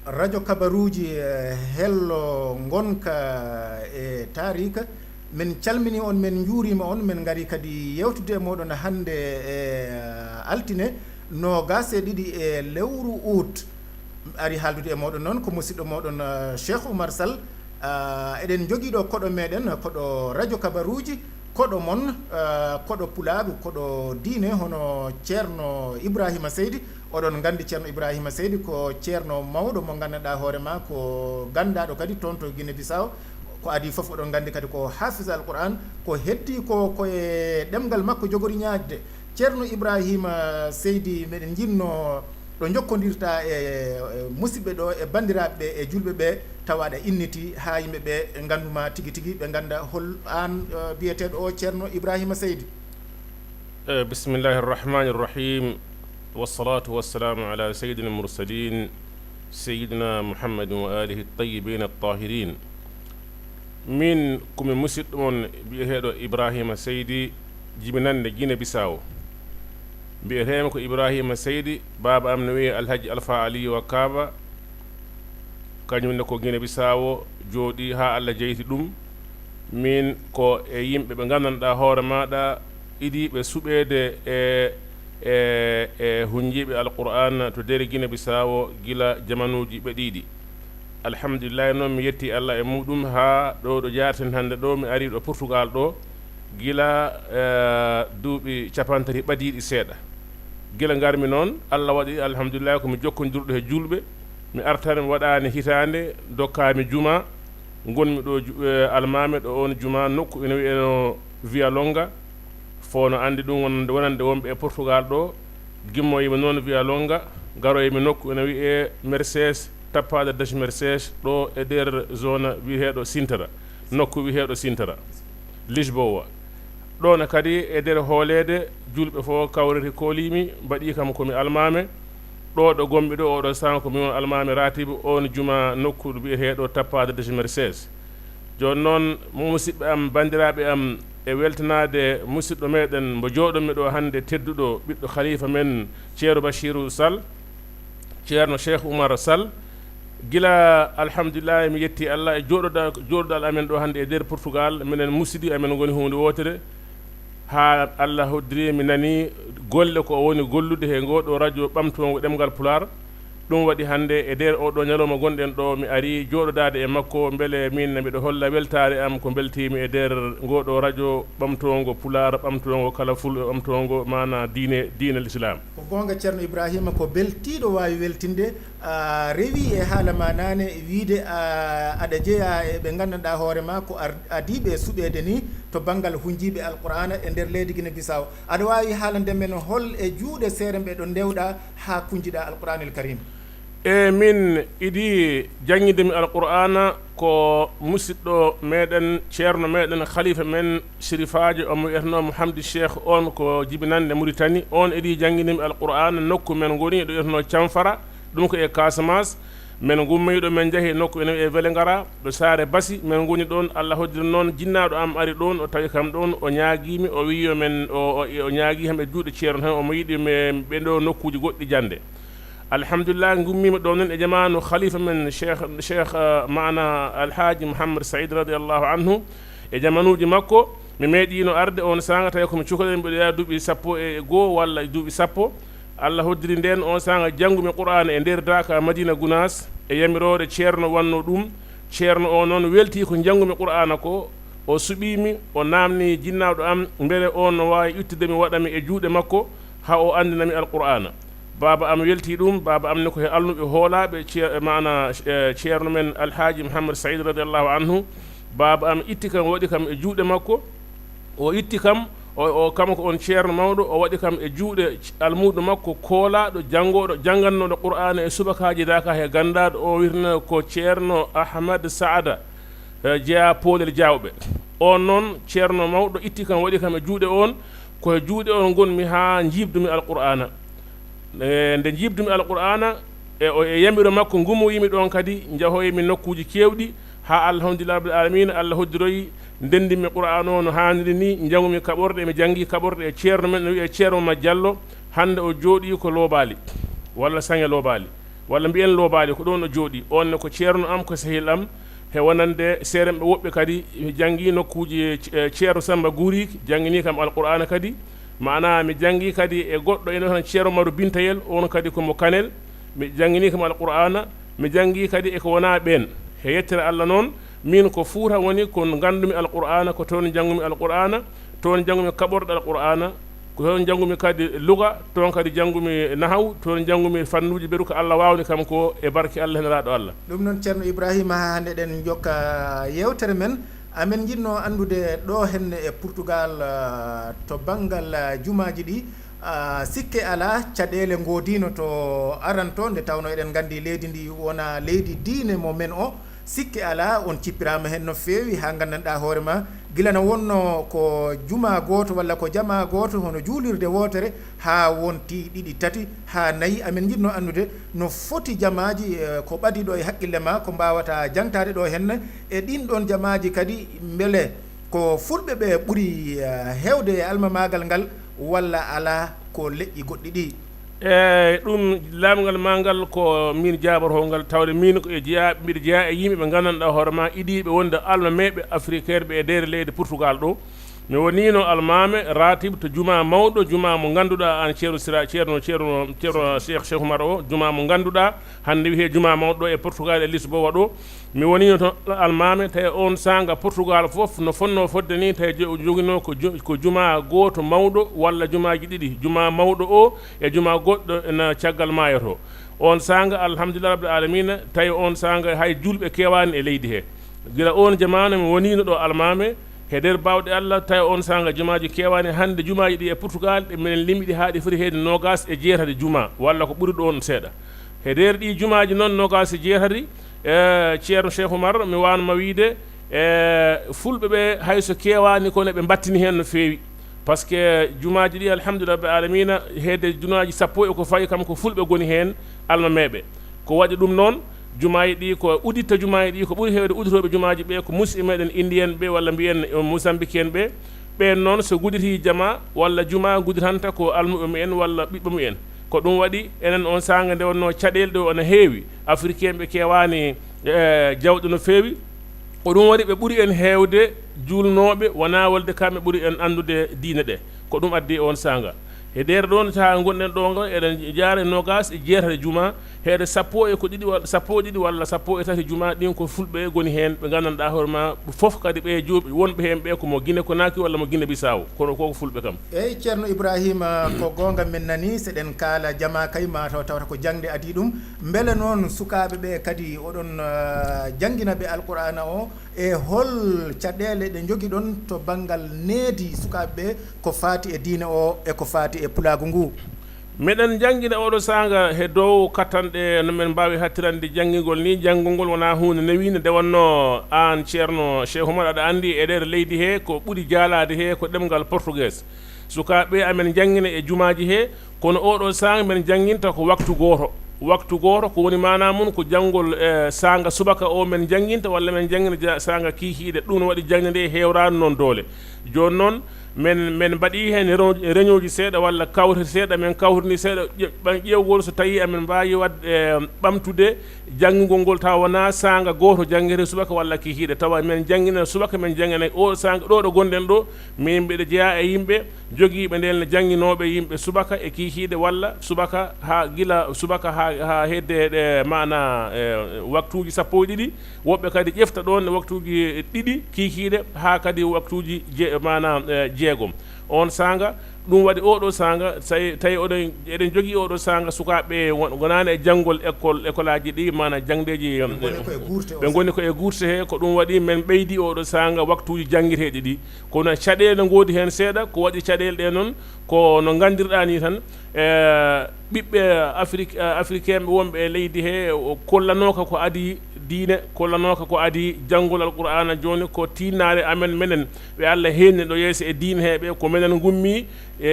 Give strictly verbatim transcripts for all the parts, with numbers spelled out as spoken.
Radio Kabaruuji, eh, hello ngonka e taarika. Min calminii on, min njuuriima on, min ngarii kadi yeewtude e mooɗon hannde e, eh, altine, noogaas e ɗiɗi e lewru ut. Ari haaldude e mooɗon noon ko musiɗɗo mooɗon, eh, Cheikh Oumar Sall. Ah, eɗen njogii ɗo koɗo meɗen, koɗo Radio Kabaruuji, koɗo mon, ah, koɗo pulaagu, koɗo diine, hono Ceerno Ibrahima Seydi. Oɗon nganndi Ceerno Ibrahima Seydi ko ceerno mawɗo mo nganndanɗaa hoore ma ko ganndaaɗo kadi toon to Guinée Bissau. Ko adii fof oɗon nganndi kadi ko haafis Alquran, ko heddii ko ko e ɗemngal makko jogori ñaajde. Ceerno Ibrahima Seydi, meɗen njinnoo ɗo njokkondirta e, e musidɓe ɗo, e banndiraaɓe ɓe, e julɓe ɓe, tawa aɗa inniti haa yimɓe ɓe nganndu ma tigi tigi, ɓe ngannda hol aan, eh, biyeteeɗo o Ceerno Ibrahima Seydi. Eh, bismillahi arrahmani arrahim. Wassalatu wassalamu ala sayyidina mursalin, sayyidina Muhammadin wa alihi tayyibin at-tahirin. Min ko mi musiɗɗo mon biyeteeɗo Ibrahima Seydi, jibinannde Guinée Bissau. Mbiyeteemi ko Ibrahima Seydi, baaba am no wiyee Alhaji Alpha Aliyu Wakaba, kañum ne ko Guinée Bissau jooɗii haa Allah jeyti ɗum. Min ko e yimɓe ɓe nganndanɗaa hoore maaɗa, idiiɓe suɓeede e, e, e hunjiiɓe Alqur'aan to dere Guinée Bissau gila jamanuuji ɓadiiɗi. Alhamdulillahi noon, mi yetti Allah e muɗum haa ɗo, ɗo jaarten hannde ɗo, mi ari ɗo Portugal ɗo gila, eh, duuɓi capantati ɓadiiɗi seeɗa. Gila ngarmi noon, Allah waɗi, alhamdulillahi, ko mi jokkondirɗo he julɓe. Mi artan, mi waɗaani hitaande, dokkaami juma. Ngonmi ɗo ju-, eh, almaami ɗo oon juma, nokku ina wiyee no Via Longa. Fof no anndi ɗum, wonande, wonande wonɓe e Portugal ɗo. Gimmoyimi noon Via Longa, garoyimi nokku ina wiyee Mercedes, Tapada das Mercedes, ɗo e nder zone wiyeteeɗo Sintra, nokku wiyeteeɗo Sintra, Lisboa. Ɗo ne kadi e nder hooleede, julɓe fof kawriti kooliimi, mbaɗi kam ko mi almaami. Ɗo ɗo ngonmi ɗo, oɗo saanga ko mi won almaami ratibu, oon juma nokku wiyeteeɗo Tapada das Mercedes. Jooni noon, musidɓe am, banndiraaɓe am, e weltanaade musiɗɗo meɗen mo jooɗonmi ɗo hannde, tedduɗo ɓiɗɗo khalifa men, Ceerno Bachiru Sall, Ceerno Cheikh Oumar Sall. Gila, alhamdulillahi, mi yetti Allah e jooɗoda-, jooɗodal amen ɗo hannde e nder Portugal, minen musiɗɗi amen ngoni huunde wootere. Haa Allah hoddiri, mi nani golle ko o woni gollude he ngoo ɗo radio ɓamtoongo ɗemngal Pulaar. Ɗum waɗi hannde e nder oo ɗoo ñalawma ngonɗen ɗo, mi ari jooɗodaade e makko, mbele miin ne mbiɗo holla weltaare am ko mbeltiimi e nder ngoo ɗoo radio ɓamtoongo Pulaar, ɓamtoongo kala Fulɓe, ɓamtoongo maana diine, diine Lislaam. Ko goonga, Ceerno Ibrahima, ko beltiiɗo waawi weltinde. A rewi e haala ma naane, wiyde a, aɗa jeyaa e ɓe nganndanɗaa hoore ma ko ar-, adiiɓe suɓeede ni to banngal hunjiiɓe Alqur'aana e nder leydi Gine Bisaw. Aɗa waawi haalande men hol e juuɗe seere mɓe ɗo ndewɗaa haa kunjiɗaa Alqur'aanil Karim? E min idi jannginde mi Alqur'aana ko musiɗɗo meɗen, ceerno meɗen, khalifa men, sirifaajo, omo wiyetenoo mo Hamdi Cheikh, on ko jibinannde Muritani. On idi jannginde mi Alqur'aana nokku men ngoni, ɗo wiyetenoo Camfara, ɗum ko e Casamance. Men ngummiiɗo, men njahi nokku ene wiyee Welengara, ɗo saare Basi, men ngoni ɗoon. Allah hoddiri noon, jinnaaɗo am ari ɗoon, o tawi kam ɗoon, o ñaagii mi, o wiyi yo men, o, o, o ñaagii kam e juuɗe ceerno tan, omo yiɗi men ɓe ɗo nokkuuji goɗɗi jannde. Alhamdulillah, ngummiima ɗoon noon e jamaanu khalifa men, Cheikh, Cheikh, eh, maana Alhaaji Mouhammad Saïd radiyallahu anhu, e jamanuuji makko. Mi meeɗiino arde oon saanga, tawi ko mi cukalel, mbiɗo yaha duuɓi sappo e goo walla duuɓi sappo. Allah hoddiri ndeen, oon saanga janngumi Qur'aana e nder Daaka Madina Gunaas, e yamiroore ceerno wannoo ɗum. Ceerno o noon weltii ko janngumi Qur'aana ko, o suɓii mi, o naamnii jinnaaɗo am, mbele oon no waawi ittude mi, waɗa mi e juuɗe makko, haa o anndina mi Alqur'aana. Baaba am weltii ɗum, baaba am ne ko he almuɓɓe hoolaaɓe, ce-, maana, eh, ceerno men Alhaaji Mouhammad Saïd radiyallahu anhu. Baaba am itti kam, waɗi kam e juuɗe makko. O itti kam, o, o, kanko on ceerno mawɗo, o waɗi kam e juuɗe almuudo makko koolaaɗo, janngooɗo, janngannooɗo Qur'aana e subakaaji Daaka he ganndaaɗo, o wiyeteno ko Ceerno Ahmad Saada, eh, jeyaa Poolel Jaawɓe. On noon, ceerno mawɗo itti kam, waɗi kam e juuɗe on, ko e juuɗe on ngonmi haa njiibdumi Alqur'aana. E nde njiibdumi Alqur'aana, e o, e yamiro makko, ngummoyimi ɗoon kadi, njahoyimi nokkuuji keewɗi, haa, alhamdulillahi rabbil aalamiina, Allah hoddiroyi, ndenndinmi Qur'aana o no haaniri ni, njangumi kaɓorɗe, mi janngi kaɓorɗe e ceerno men, no wiyee Ceerno Mamad Jallo, hannde o jooɗii ko Loobaali, walla Saŋe Loobaali. Walla mbiyen Loobaali, ko ɗoon o jooɗii. Oon ne ko ceerno am, ko sehil am, he wonande seeremɓe woɓɓe kadi, mi janngii nokkuuji, eh, Ceerno Sammba Guuriiki, janngini kam Alqur'aana kadi. Maanaa mi janngii kadi e goɗɗo ene tan Ceerno Maru Bintayel, oon kadi ko mo Kanel, mi janngini kam Alqur'aana, mi janngii kadi e ko wonaa ɓeen. He yettere Alla noon, miin ko Fuuta woni, ko nganndumi Alqur'aana, ko toon njanngumi Alqur'aana, toon njanngumi kaɓorɗe Alqur'aana, ko toon njanngumi kadi luga, toon kadi njanngumi nahaw, toon njanngumi fannuuji mbeɗu ko Alla waawni kam ko e barke Alla e Nelaaɗo Alla. Ɗum noon, Ceerno Ibrahima, haa hannde eɗen njokka yeewtere men. Amen njiɗnoo anndude ɗo henne e Portugal, ah, to banngal, ah, jumaaji ɗi, ah, sikke alaa, caɗeele ngoodiino to aranto, nde tawnoo eɗen nganndi leydi ndi wonaa leydi diine mo men o. Sikke alaa, on cippiraama heen no feewi, haa nganndanɗaa hoore ma, gila na wonnoo ko jumaa gooto walla ko jamaa gooto, hono juulirde wootere, haa wonti ɗiɗi, tati, haa nayi. Amen njiɗnoo anndude no foti jamaaji, eh, ko ɓadii ɗo e haqqille ma, ko mbaawata jangtaade ɗo henne e ɗiin ɗoon jamaaji kadi, mbele ko fulɓe ɓe ɓuri, eh, heewde e almamaagal ngal, walla alaa, ko leƴƴi goɗɗi ɗi? Eey, ɗum laamngal maa ngal ko miin jaaboroo ngal, tawde miin ko e jeyaa, mbiɗa jeyaa e yimɓe ɓe nganndanɗaa hoore maa, idiiɓe wonde almameeɓe afrikeerɓe e nder leydi Portugal ɗo. Mi woniino almaame raatib to jumaa mawɗo, jumaa mo ngannduɗaa aan Ceerno Sira, Ceerno, Ceerno, Ceerno Cheikh, Cheikh Oumar o, jumaa mo ngannduɗaa hannde wiyee jumaa mawɗo ɗo e Portugal e Lisboa ɗo. Mi woniino toon almaame, tawi oon saanga Portugal fof no fotnoo fotde nii, tawi jo-, joginoo ko ju-, ko jumaa gooto mawɗo walla jumaaji ɗiɗi, jumaa mawɗo o e jumaa goɗɗo ena caggal maayo to. Oon saanga, alhamdulillah rabbil aalamiina, tawi oon saanga hay juulɓe keewaani e leydi he. Gila oon jamaanu mi woniino ɗo almaame, he nder baawɗe Alla, tawi oon saanga jumaaji keewaani. Hannde jumaaji ɗi e Portugal, ɗe minen limi ɗi haa ɗi foti heewde noogaas e jeetati jumaa, walla ko ɓuri ɗoon seeɗa. He nder ɗii jumaaji noon noogaas e jeetati, e, Ceerno Cheikh Oumar, mi waawno ma wiyde, e, fulɓe ɓe hay so keewaani, kono ɓe mbattini heen no feewi. Par ce que jumaaji ɗi, alhamdulillah rabbil aalamiina, heede jumaaji sappo e ko fawi kam ko fulɓe ngoni heen, almameeɓe. Ko waɗi ɗum noon, jumaaji ɗi ko uditta, jumaaji ɗi ko ɓuri heewde uditooɓe jumaaji ɓe ko musidɓe meɗen Indiyen ɓe walla mbiyen, eh, Mozambikiyen ɓe. Ɓeen noon so guditii jama walla juma guditanta ko almuɓe mumen walla ɓiɓɓe mumen. Ko ɗum waɗi enen oon saanga nde wonnoo caɗeele ɗo ene heewi, Afrikeen ɓe keewaani, eh, jawɗe no feewi. Ko ɗum waɗi ɓe ɓuri en heewde juulnooɓe, wonaa wonde kamɓe ɓuri en anndude diine ɗe. Ko ɗum addi oon saanga. E nder ɗoon sahaa ngonɗen ɗo ngo, eɗen jaara e noogaas e jeetati juma, heede sappo e ko ɗiɗi wa-, sappo e ɗiɗi walla sappo e tati juma, ɗin ko fulɓe ngoni heen, ɓe nganndanɗaa hoore ma, fof kadi ɓe jooɓi, wonɓe heen ɓe ko mo Gine Konaaki walla mo Gine Bisaawo, kono ko fulɓe kam. Eey, Ceerno Ibraahiima, ko goonga men nani, so eɗen kaala jama kay, ma taw tawata ko jaŋde adii ɗum. Mbele noon sukaaɓe ɓe kadi oɗon, ah, janngina ɓe Alqur'aana o, e hol caɗeele ɗe njogiɗon to banngal needi sukaaɓe ɓe ko faati e diine o e ko faati e pulaagu ngu? Meɗen janngina oɗo saanga he dow kattanɗe no men mbaawi hattirande janngingol ni. Janngol ngol wonaa huunde newiinde, nde wonnoo aan Ceerno Cheikh Oumar aɗa anndi e nder leydi he ko ɓuri jaalaade he ko ɗemngal portugees. Sukaaɓe amen njanngina e jumaaji he, kono oɗo saanga men njannginta ko waktu gooto. Waktu gooto ko woni maanaa mum ko janngol, eh, saanga subaka o men njannginta walla men njannginta ja-, saanga kiikiiɗe. Ɗum no waɗi jaŋde nde heewraani noon doole. Jooni noon, men, men mbaɗii heen rew-, reñooji seeɗa walla kawte seeɗa, men kawtini seeɗa ƴe-, ɓan-, ƴeewgol so tawii amen mbaawi waɗ-, eh, ɓamtude janngingol ngol tawa wonaa saanga gooto janngiree subaka walla kiikiiɗe. Tawa men njanngina subaka, men njanngina o saanga ɗo ɗo ngonɗen ɗo, min mbiɗa jeyaa e yimɓe jogiiɓe ndeen ne jannginooɓe yimɓe subaka e kiikiiɗe walla subaka haa gila subaka haa, haa hedde ɗe maana, eh, waktuuji sappo e ɗiɗi. Woɓɓe kadi ƴefta ɗoon waktuuji ɗiɗi kiikiiɗe haa kadi waktuuji je-, maana, eh, jeegom. Oon saanga, ɗum waɗi oɗo saanga, tawi, tawi oɗon, eɗen jogii oɗo saanga sukaaɓe won-, wonaani e janngol école, école aji ɗi, maana jaŋdeeji, ɓe ngoni ko e guurte o. Ɓe ngoni ko e guurte he, ko ɗum waɗi men ɓeydi oɗo saanga waktuuji janngireeɗi ɗi. Kono caɗeele ngoodi heen seeɗa, ko waɗi caɗeele ɗe noon, ko no nganndirɗaa ni tan, e, ɓiɓɓe Afrik-, Afrikeenɓe wonɓe e leydi he, o kollanooka ko adii diine, kollanooka ko adii janngol Alqur'aana, jooni ko tiinnaare amen menen, ɓe Alla heenni ɗo yeeso e diine he ɓe, ko menen ngummi e,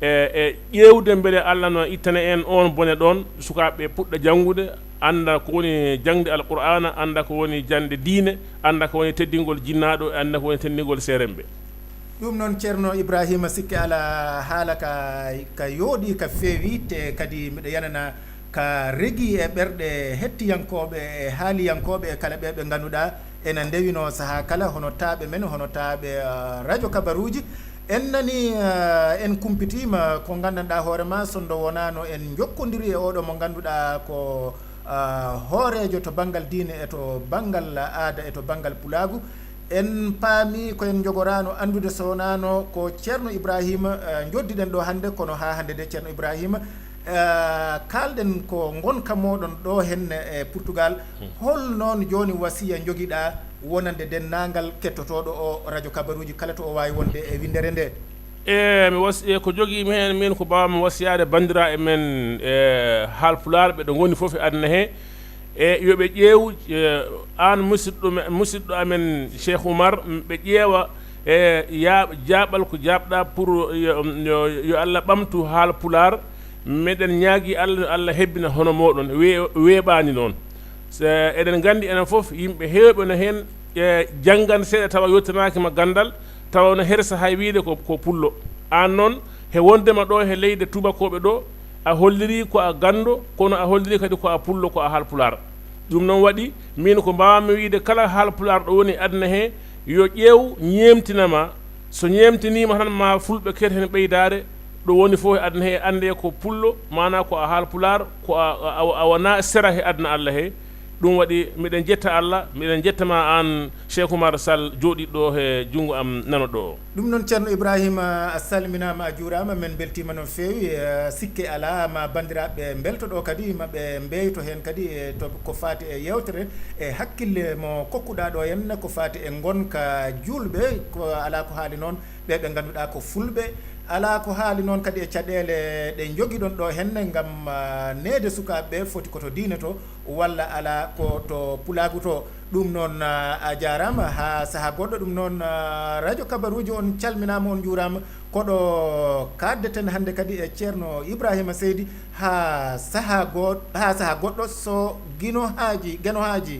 e, e ƴeewde mbele Alla no ittana en oon bone ɗoon, sukaaɓe ɓe puɗɗa janngude, annda ko woni jaŋde Alqur'aana, annda ko woni jaŋde diine, annda ko woni teddingol jinnaaɗo, annda ko woni teddingol seeremɓe. Ɗum noon, Ceerno Ibraahiima, sikke alaa, haala ka, ka yooɗi, ka feewi, te kadi mbiɗa yanana Ka regi e ɓerɗe hettiyankooɓe e haaliyankooɓe e kala ɓe ɓe ngannduɗaa ena ndewinoo sahaa kala, hono taaɓe men, hono taaɓe, ah, radio kabaruuji. En nanii, ah, en kumpitiima ko nganndanɗaa hoore maa, so nde wonaano en njokkondiri e oɗo mo ngannduɗaa ko, ah, hooreejo to banngal diine e to banngal aada e to banngal pulaagu. En paami ko en njogoraano anndude so wonaano ko Ceerno Ibraahiima, ah, njoddiɗen ɗo hannde, kono haa hannde de Ceerno Ibraahiima, Eh, kaalɗen ko ngonka mooɗon ɗo henne e Portugal. Hol noon jooni wasiya njogiɗaa wonande denndaangal kettotooɗo o radio kabaruuji kala to o waawi wonde e winndere nde? E mi wasi e ko jogiimi heen min ko mbaawmi wasiyaade banndiraaɓe men e haalpulaar ɓe ɗo ngoni fof e aduna he, e yo ɓe ƴeew, e, aan musidɗo me- musidɗo amen Cheikh Oumar, ɓe ƴeewa e ya- jaaɓal ko jaaɓɗaa pour yo, yo, yo Allah ɓamtu haalpulaar. Meɗen ñaagi Allah yo Allah hebbina hono mooɗon we- weeɓaani noon. So eɗen nganndi enen fof yimɓe heewɓe no heen e janngan seeɗa tawa yottanaaki ma ganndal, tawa no hersa hay wiide ko, ko pullo. Aan noon he wondema ɗo he leyɗe tuubakooɓe ɗo, a hollirii ko a ganndo, kono a hollirii kadi ko a pullo, ko a haalpulaar. Ɗum noon waɗi min ko mbaawmi wiide kala haalpulaar ɗo woni e aduna he yo ƴeew ñeemtina ma. So ñeemtiniima tan ma fulɓe keɗ heen ɓeydaare. Ɗo woni fof e aduna he annde ko pullo, maanaa ko a haalpulaar, ko a, a, a wonaa sera he aduna Allah he. Ɗum waɗi miɗen jetta Allah, miɗen jetta ma aan Cheikh Oumar Sall jooɗiiɗo ɗo he junngo am nano ɗo. Ɗum noon Ceerno Ibraahiima, a salminaama, a juuraama, men mbeltiima no feewi. Eh, sikke alaa ma banndiraaɓe mbelto ɗo kadi, ma ɓe mbeyto heen kadi e to ko faati e yeewtere e hakkille mo kokkuɗaa ɗo henne ko faati e ngonka juulɓe, ko alaa ko haali noon ɓe ɓe ngannduɗaa ko fulɓe, alaa ko haali noon kadi e caɗeele ɗe njogiɗon ɗo henne ngam, ah, neede sukaaɓe ɓe foti ko to diine to, walla alaa ko to pulaagu to. Ɗum noon, ah, a jaaraama haa sahaa goɗɗo. Ɗum noon, ah, radio kabaruuji on calminaama, on njuuraama. Koɗo kaaddeten hannde kadi e Ceerno Ibraahiima Seydi haa sahaa go- haa sahaa goɗɗo so gino haaji, geno haaji.